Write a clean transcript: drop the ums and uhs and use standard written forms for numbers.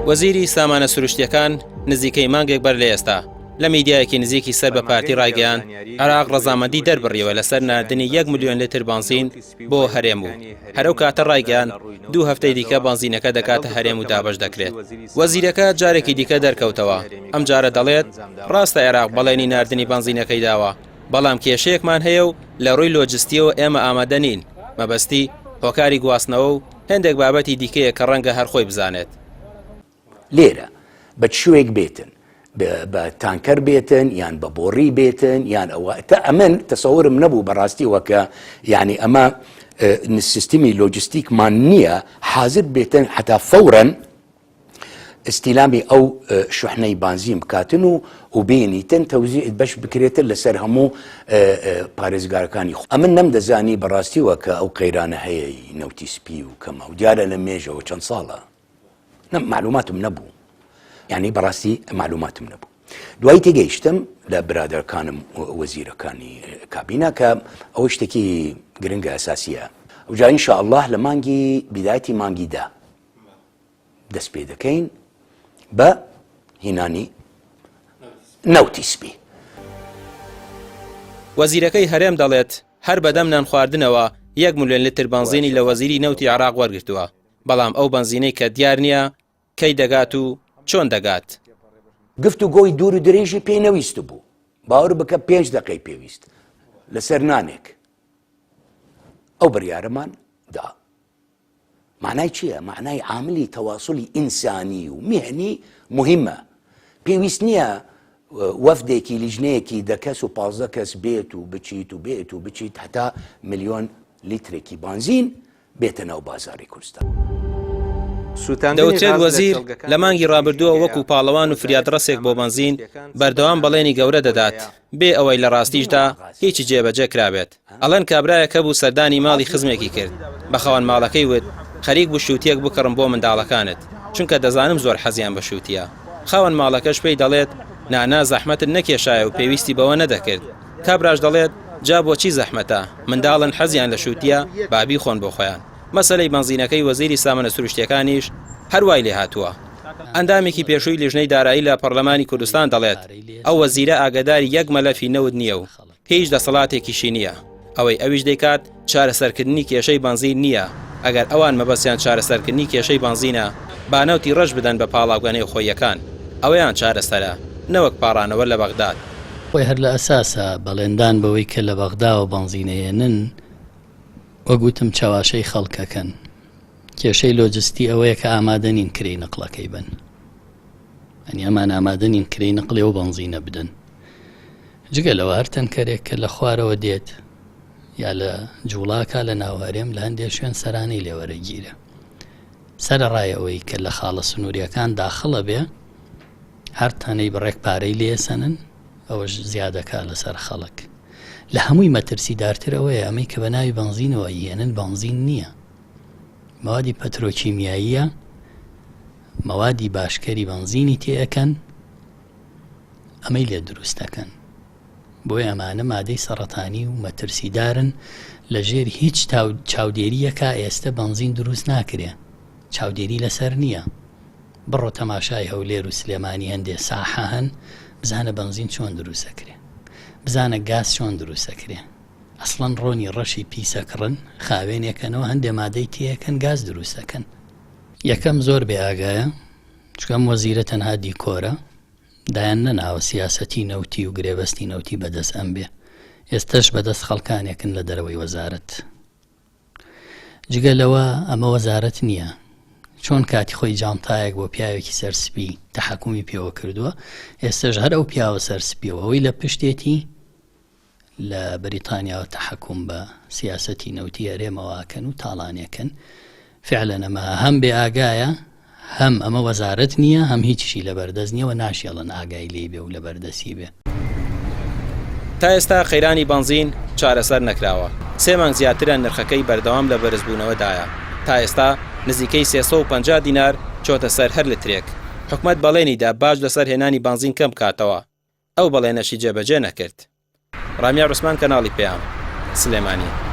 وەزیری سامانە سروشتییەکان نزیکەی مانگێک بەر لە ئێستا لە میدیایەکی نزیکی سەر بە پارتی ڕایگەیاند، عێراق ڕەزامەندی دەربڕیوە لەسەر ناردنی یەک ملیۆن لتر بەنزین بۆ هەرێم و هەر ئەو کاتە ڕایگەیاند دوو هەفتەی دیکە بەنزینەکە دەگاتە هەرێم و دابەش دەکرێت. وەزیرەکە جارێکی دیکە دەرکەوتەوە، ئەمجارە دەڵێت، ڕاستە عێراق بەڵێنی ناردنی بەنزینەکەی داوە، بەڵام کێشەیەکمان هەیە و لە ڕووی لۆجستییەوە ئێمە ئامادە نین، مەبەستی هۆکاری گواستنەوە و هێندێک بابەتی دیکەیە کە ڕەنگە هەر خۆی بزانێت. لێرە بە چ شێوەیەک بێتن بە تانکەر بێتن یان بە بۆڕی بێتن یان ئەوە تا ئەمن تەسەورم نەبوو بەڕاستی وەکە یعنی ئەمە سیستمی لۆجستیکمان نییە حاضر بێتن حتا فورەن ئیستیلامی ئەو شوحنەی بانزین بکاتن و و بینیتن تەوزیع بەش بکرێتن لەسەر هەموو پارێزگارەکانی خۆ ئەمن نەمدەزانی بەڕاستیوە کە ئەو قەیرانە هەیە نەوتی سپی و کەمە و دیارە لە مێژەوە چەند ساڵە نە معلوماتم نەبوو یعنی بەڕاستی معلوماتم نەبوو دوایی تێگەیشتم لە برادەرەکانم وەزیرەکانی کابینە کە ئەوە شتێکی گرنگە ئەساسیە ئەوجا ان شاء الله لە مانگی بیدایەتی مانگی دا دەست پێ دەکەین بە هینانی نەوتی سپی. وەزیرەکەی هەرێم دەڵێت، هەر بەدەم نانخواردنەوە یەک ملیۆن لتر بەنزینی لە وەزیری نەوتی عێراق وەرگرتووە، بەڵام ئەو بەنزینەی کە دیار نییە کەی دەگات و چۆن دەگات. گفتوگۆی دوور و درێژی پێ نەویستبوو، باوەڕ بکە پێنج دەقەی پێویست لەسەر نانێک ئەو بڕیارەمان دا. مەعنای چییە؟ مەعنای عاملی تەواسولی ئینسانی و میهنی موهیمە. پێویست نییە وەفدێکی لیژنەیەکی دە کەس و 15 کەس بێت و بچیت و بێت و بچیت هەتا ملیۆن لیترێکی بانزین بێتە ناو بازاری کوردستان. دەوترێت وەزیر لە مانگی ڕابردووە وەکو پاڵەوان و فریادڕەسێک بۆ بەنزین بەردەوام بەڵێنی گەورە دەدات بێ ئەوەی لە ڕاستیشدا هیچی جێبەجێ کرابێت. ئەڵێن کابرایەک هەبوو سەردانی ماڵی خزمێکی کرد، بە خاوەن ماڵەکەی وت، خەریک بوو شووتییەک بکڕم بۆ منداڵەکانت، چونکە دەزانم زۆر حەزیان بە شووتییە. خاوەن ماڵەکەش پێی دەڵێت، نا نا زەحمەتت نەکێشایە و پێویستی بەوە نەدەکرد. کابراش دەڵێت، جا بۆچی زەحمەتە، منداڵن حەزیان لە شووتییە با بیخۆن بۆ خۆیان. مەسەلەی بەنزینەکەی وەزیری سامانە سروشتییەکانیش هەر وای لێهاتووە. ئەندامێکی پێشووی لیژنەی دارایی لە پەڕلەمانی کوردستان دەڵێت، ئەو وەزیرە ئاگەداری یەک مەلەفی نەوت نییە و هیچ دەسەڵاتێکیشی نییە، ئەوەی ئەویش دەیکات چارەسەرکردنی کێشەی بەنزین نییە، ئەگەر ئەوان مەبەستیان چارەسەرکردنی کێشەی بەنزینە با نەوتی ڕەش بدەن بە پاڵاوگە نێوخۆییەکان، ئەوەیان چارەسەرە نەوەک پاڕانەوە لە بەغداد. خۆی هەر لە ئەساسا بەڵێندان بەوەی کە لە بەغداوە بەنزین ئەیەنن وەک وتم چەواشەی خەڵک ئەکەن. کێشەی لۆجستی ئەوەیە کە ئامادە نین کرێی نەقڵەکەی بەن. یانی ئەمان ئامادە نین کرێی نەقڵی ئەو بەنزینە بدەن. جگە لەوە هەر تەنکەرێک کە لە خوارەوە دێت یا لە جوڵاکە لە ناو هەرێم لە هەندێک شوێن سەرانەی لێوەرەگیرە. سەرەڕای ئەوەی کە لە خاڵە سنووریەکان داخڵە بێ هەر تەنەی بڕێک پارەی لێسەنن ئەوەش زیادەکا لەسەر خەڵک. لە هەمووی مەترسیدارتر ئەوەیە ئەمەی کە بە ناوی بەنزینەوە ئەیهێنن بەنزین نییە. مەوادی پەترۆکیمیاییە، مەوادی باشکەری بەنزینی تێ ئەکەن، ئەمەی لێ دروست دەکەن. بۆیە ئەمانە مادەی سەڕەتانی و مەترسیدارن، لە ژێر هیچ چاودێرییەکا ئێستە بەنزین دروست ناکرێ، چاودێری لەسەر نییە. بڕۆ تەماشای هەولێر و سلێمانی هەندێ ساحە هەن بزانە بەنزین چۆن دروست ئەکرێ بزانە گاز چۆن دروست ئەکرێ ئەسڵەن ڕۆنی ڕەشی پیس ئەکڕن خاوێنی ئەکەنەوە هەندێ مادەی تێ ئەکەن گاز دروست ئەکەن. یەکەم زۆر بێ ئاگایە چونکە ئەم وەزیرە تەنها دیکۆرە دایان نەناوە سیاسەتی نەوتی و گرێبەستی نەوتی بەدەست ئەم بێ ئێستەش بەدەست خەڵکانێکن لە دەرەوەی وەزارەت. جگە لەوە ئەمە وەزارەت نییە چۆن کاتی خۆی جانتایەک بۆ پیاوێکی سەرسپی تەحەکومی پێوە کردووە ئێستش هەر ئەو پیاوە سەرسپیەوە ئەوەی لە پشتێتی لە بەریتانیاوە تەحەکوم بە سیاسەتی نەوتی هەرێمەوە ئەکەن و تاڵانێکن فعلەن ئەمە هەم بێ ئاگایە هەم ئەمە وەزارەت نییە هەم هیچیشی لەبەردەست نییە و ناشیەڵن ئاگای لێی بێ و لەبەردەستی بێ. تا ئێستا قەیرانی بەنزین چارەسەر نەکراوە، سێ مانگ زیاترە نرخەکەی بەردەوام لە بەرزبوونەوەدایە، تا ئێستا نزیکەی 350 دینار چۆتە سەر هەر لترێک، حکومەت بەڵێنیدا باج لەسەر هێنانی بەنزین کەمبکاتەوە، ئەو بەڵێنەشی جێبەجێ نەکرد. ڕامیار عوسمان کەناڵی پەیام، سلێمانی.